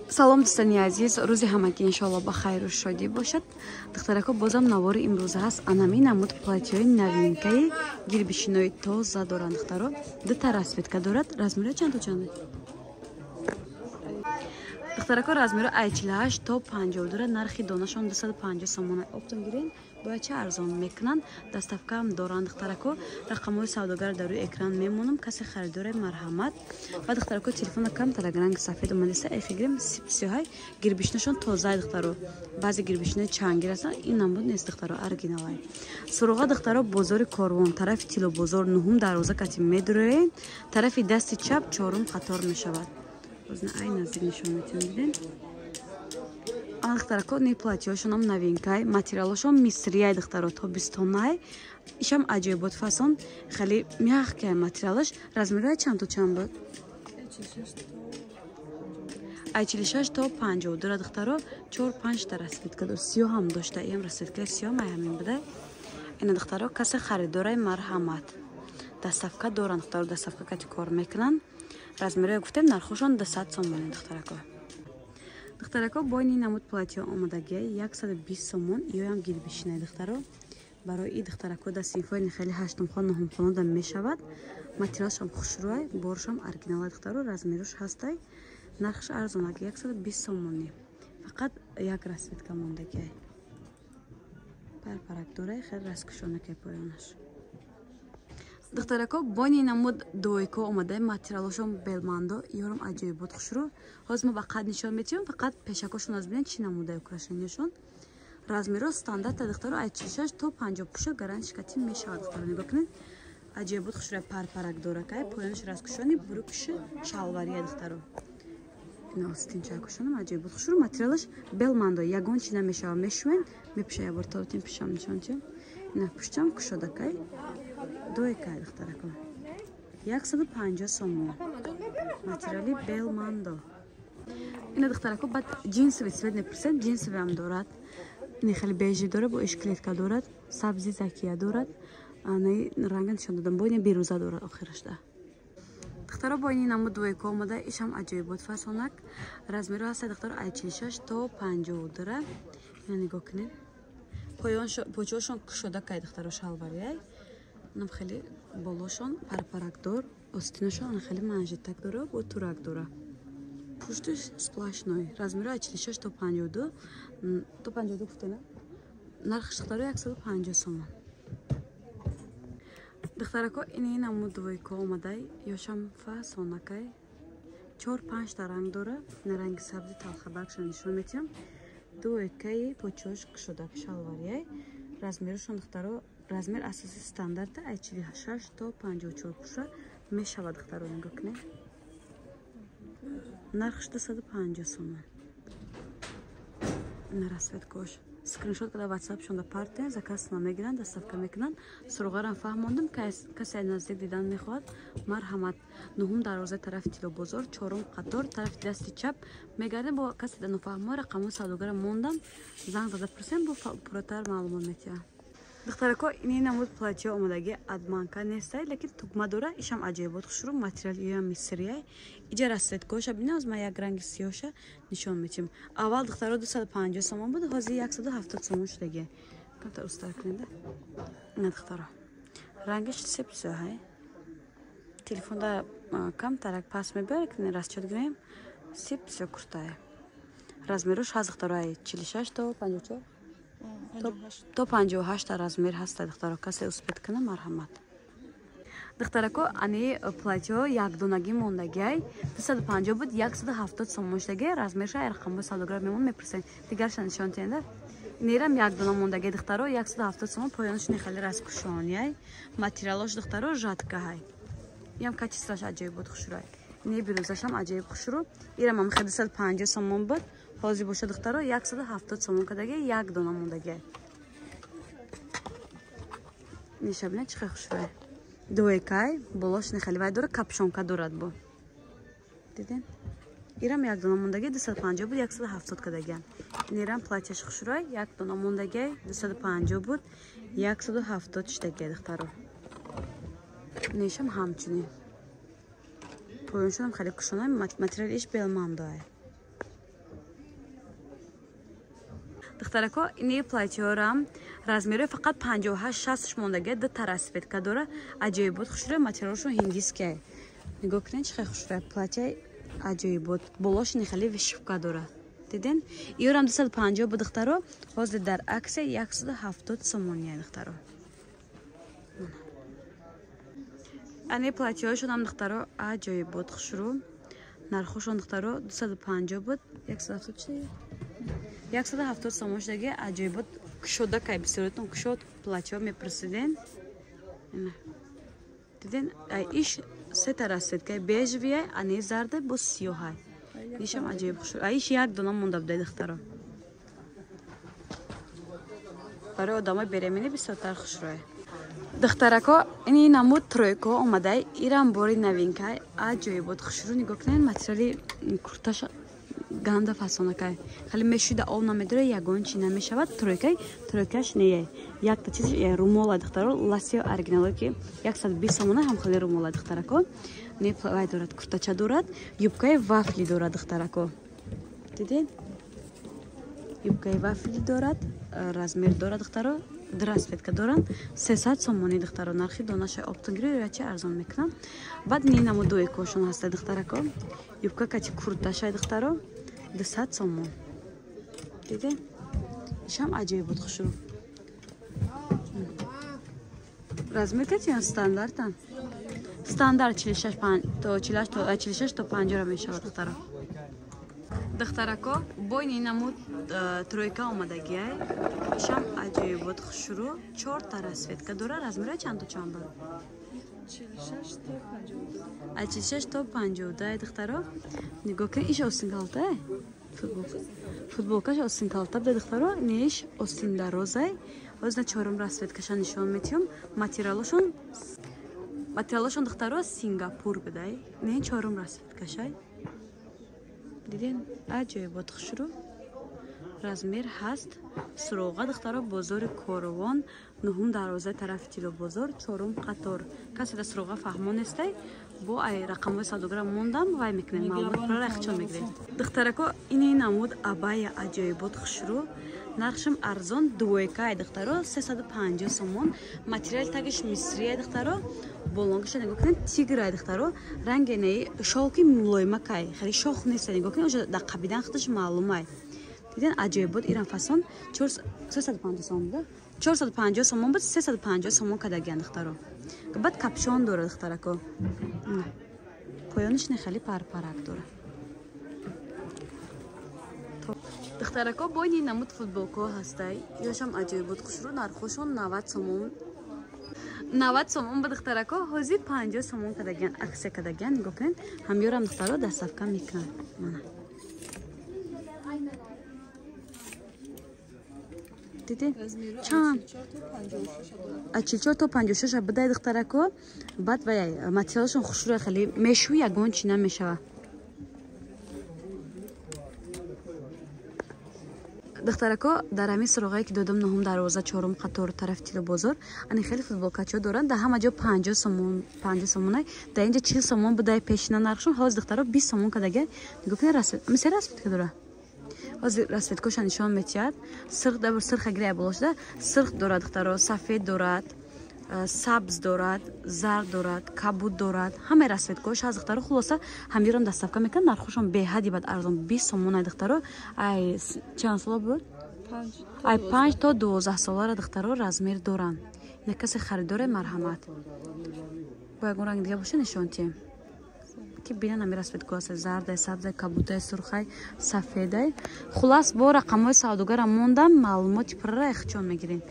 Салом, дӯстони азиз, рӯзи ҳамагӣ иншоалло ба хайру шодӣ бошад. Духтарако, бозам навори имрӯза ҳаст. Анами намуд платьёи новинкаи гирбишинои тоза доранд, духтаро. Дута расцветка дорад. Размеро чанд то чанд? Духтарако, размеро ай 48 то 50 дорад. Нархи донашон 250 сомона. Оптом гирен, бояд ча арзон мекунанд. Доставкаам доранд, духтарако. Рақамҳои савдогар дар рӯи экран мемонам. Касе харидоре, марҳамат. Ва, духтарако, телефона кам талагранг сафед омадеста, эхи гирем сипсиҳай гирбишинашон тозаи, духтаро. Баъзе гирбишинои чангир ҳастанд, ин намуд нест, духтаро, оригиналай. Суроға, духтаро, бозори Корвон, тарафи Тилобозор, нуҳум дарвоза кати медуроем, тарафи дасти чап, чорум қатор мешавад. Озна ай наздик нишон метиҳам, дидем. Ана, духтарако, не платьёшонам новинкай, материалошон мисрияй, духтаро, тобистонай. Ишам аҷоибот фасон, хеле мягкая материалаш. Размерои чанд то чанд буд? Ай 46 то 52, духтаро, чор панҷта расцветка дор, сиёҳ ҳам дошта. Иам расцветкаи сиёҳ ай ҳамин буда. Ина, духтаро, касе харидорай, марҳамат. Доставка доранд, духтаро, доставка кати кор мекунанд. Размероя гуфтем, нархошон 200 сомоне, духтарако. Духтарако, бо ини намуд платьё омодагия 120 сомон. Иёям гирбишинай, духтаро. Барои и духтарако да синфои хеле ҳаштумхон, нуҳумхонода мешавад. Материалшам хушрӯай, боршам оригинала, духтаро, размерош ҳастай. Нархш арзонак, 120 сомонӣ. Фақат як расцветка мондагиай. Парпарак дорай, хеле раскушонакай поёнаш. Духтарако, бони намуд двойко омада, материалошон белмандо, ёрам аҷоибот хушрӯ. Ҳозир мо ба қад нишон метиҳем, фақат пешакошон аз бинед, чӣ намуда украшенияшон. Размеро стандарта, духтаро, ай 46 то 50 пуша гарантиш кати мешавад, духтаро, нигоҳ кунед. Аҷоибот хушрӯ, парпарак доракай, поёнаш раскушони, брюкши шалвария, духтаро. Ина остинчакушонам аҷоибот хушрӯ, материалаш белмандо, ягон чи намешава, мешӯен, мепуша. Ябор тотин пушам нишон тиҳем. Ина пуштам кушодакай. Двойкай, духтарако. 150 сомон. Материали белмандо. Ина, духтарако, баъд джинсовый цвет мепурсед, джинсовый ҳам дорад. Ин хеле бежи дорад, бо иш клетка дорад, сабзи закия дорад. Анаи ранга нишон додам, бо ина бирӯза дорад охирашда. Духтаро, бо ини намуд двойка омада, ишам аҷоибот фасонак. Размеро ҳаста, духтаро, ай 46 то 50 дора. Ина нигоҳ кунед. Почошон кушода кай, духтаро, шалварияй. Нам хеле болошон парпаракдор, остинашон ана хеле манжетак дора, бо турак дора. Пуштиш сплошной. Размеро ай 46 то 52. То 52 гуфтена? Нархш, духтаро, 150 сомон. Духтарако, ини намуд двойка омадай, ёшам фасонакай. Чор панҷта ранг дора. Ина ранги сабзи талхабаргша нишон метиҳам. Двойкаи почош кушодак шалварияй. Размерошон, духтаро, размер асоси стандарта ай 46 то 54 пуша мешавад, духтаро, нигоҳ кунед. Нархш 250 сомон. Ина расцветкош. Скриншот када ватсап шонда партия, заказ мегиранд, доставка мекунанд. Суроғарам фаҳмондум, касе наздик дидан мехоҳад, марҳамат. Нуҳум дарвозаи тарафи Тилобозор, чорум қатор, тарафи дасти чап мегардем. Бо касе да нофаҳмо, рақамҳои савдогара мондам, занг зада пурсем, бо пурратар маълумот метиҳам. Духтарако, ини намуд платьё омодаги, обманка нестай, лекин тугма дора. Ишам аҷоибот хушрӯ, материал иам мисрияй. Иҷа расцветкоша бина, оз ман як ранги сиёша нишон метиҳам. Аввал, духтаро, 250 сомон буд, ҳозир 170 сомон шудаги. Камтар устар кунеда. Ина, духтаро, рангиш сепсиёҳай. Телефонда камтарак пас мебарад, расчёт гирем, сепсиё куртае. Размерош ҳаст, духтаро, ай 46 то 54 то 58 размер ҳаста, духтаро. Касе успеть кунад, марҳамат. Духтарако, ани платьё якдонагӣ мондагиай, 250 буд, 170 сомон шудагиай. Размерша ай рақамҳои савдогар мемон, мепурсем. Дигарша нишон тиҳанда. Нерам якдона мондагиай, духтаро, 170 сомон. Поёнаш хеле раскушонияй. Материалош, духтаро, жаткаҳай. Иам качествоаш аҷоибот хушрӯай. Не бирӯзашам аҷоиб хушрӯ. Ирам ам хеле 250 сомон буд, ҳозир боша, духтаро, 170 сомон кардагиай, як дона мондагиай. Ниша бинед, чӣ хел хушрӯай. Двойкай, болош нехеле вай дора, капюшонка дорад бо. Диден? Ирам як дона мондагиай, 250 буд, 170 кардагиам. Нерам платьяш хушрӯай, як дона мондагиай, 250 буд, 170 шудагиай, духтаро. Нешам ҳамчунин. Поёншонам хеле кушонай, материали иш белмандоай. Духтарако ини платьёрам размери фақат 58-60 мондага, ду та расцветка дора. Аҷоибот хушрӯя, материалшон ҳиндискай. Нигоҳ кунед, чӣ хел хушрӯя. Платья аҷоибот. Болош нихали вышивка дора. Диден? Иёрам 250 бу духтаро, ҳозир дар аксия 170 сомония духтаро. Ани платьёшонам духтаро аҷоибот хушрӯ. Нархошон духтаро 250 буд, 170 чи? 170 сомон шудаги аҷоибот кушода кай бисёротон кушод платьё мепурсиден. Диден, иш сета расцветка бежевия, ани зарда бо сиёҳай. Ишам аҷоиб хушрӯ. Иш як дона монда будай духтаро. Барои одамои беремини бисёртар хушрӯя. Духтарако ини намуд тройко омадай, ирам бори новинкай, аҷоибот хушрӯ. Нигоҳ кунед, материали курташ ганда фасонакай. Хеле мешуда об намедора, ягон чи намешавад. Тройкай, тройкаш не якта чиз румола духтаро, ласио оригинало ки 120 сомона ҳам хеле румола духтарако. Не вай дорад, куртача дорад, юбкаи вафли дорад духтарако. Дидед? Юбкаи вафли дорад, размер дорад духтаро, расцветка доранд. 300 сомони духтаро нархи донаша оптонгиро ячи арзон мекунанд. Баъд ни намуд дуекошон ҳаста духтарако. Юбка кати курташай духтаро 200 сомон. Диде? Ишам аҷоибот хушрӯ. Размер кати стандартан. Стандарт 46 то 46 то 50 мешавад духтаро. Духтарако бойни намуд тройка омадагиай. Ишам аҷоибот хушрӯ. 4 та расцветка дора. Размера чанд то чанд буд? 46 то 52. 46 то 52 духтаро. Нигоҳ кунед, иш остин калта. Футболкаш остин калта буда духтаро, неш остин дарозай. Ҳозир на чорум расцветкаша нишон метиҳам. Материалошон духтаро Сингапур будай. Не чорум расцветкашай. Диден, аҷоибот хушрӯ. Размер ҳаст. Суроға духтаро бозори Корвон, нуҳум дарвозаи тарафи Тилобозор, чорум қатор. Касе да суроға фаҳмон нестай, бо ай рақамҳои савдогара мондам, вай мекунем маълумот пурра яхчон мегирем. Духтарако ини намуд абая аҷоибот хушрӯ. Нархшам арзон, двойкай духтаро 350 сомон. Материал тагиш мисрия духтаро, болонгиша нигоҳ кунед, тиграй духтаро. Ранге неи шовки мулоимакай, хеле шох нест, нигоҳ кунед, уже дар қабидан худаш маълумай. Диден, аҷоибот ирам фасон 350 сомон буда. 450 сомон буд, 350 сомон кадагиян духтаро. Баъд капшон дора духтарако. Поёниш не хеле парпарак дора. Духтарако бойни намуд футболко ҳастай. Ёшам аҷоибот хушрӯ, нархошон 90 сомон. 90 сомон ба духтарако, ҳозир 50 сомон кадагиян, аксия кадагиян. Нигоҳ кунед, ҳамёрам духтаро доставка мекунанд. Мана. Дидед? Чанд? 44 то 56 будай духтарако. Баъд вай материалашон хушрӯя, хеле мешӯй, ягон чи намешава. Духтарако дар ҳамин суроғае ки додам нуҳум дарвоза чорум қатор тарафи Тилобозор, ани хеле футболкачиҳо доранд. Дар ҳама ҷо 50 сомон, 50 сомонай. Дар инҷа 40 сомон будай пешина нархшон, ҳозир духтаро 20 сомон кадага. Нигоҳ кунед, расцвет, расцветка дора. Ҳозир расцветкоша нишон метиҳад. Сирх дабр сирха гирая боло шуда. Сирх дорад духтаро, сафед дорад, сабз дорад, зард дорад, кабуд дорад. Ҳамаи расцветкош ҳаст духтаро. Хулоса ҳамёрам доставка мекунанд, нархошон беҳадди бад арзон 20 сомон ай духтаро. Ай чанд сола буд? Ай 5 то 12 солара духтаро размер доранд. Ина касе харидоре марҳамат. Бо ягон ранг дига боша нишон тиҳем. Ки бинан ҳами расцветко ҳаст, зардай, сабзай, кабудай, сурхай, сафедай. Хулас бо рақамҳои савдогарам мондам, маълумоти пурра ихчон мегирем.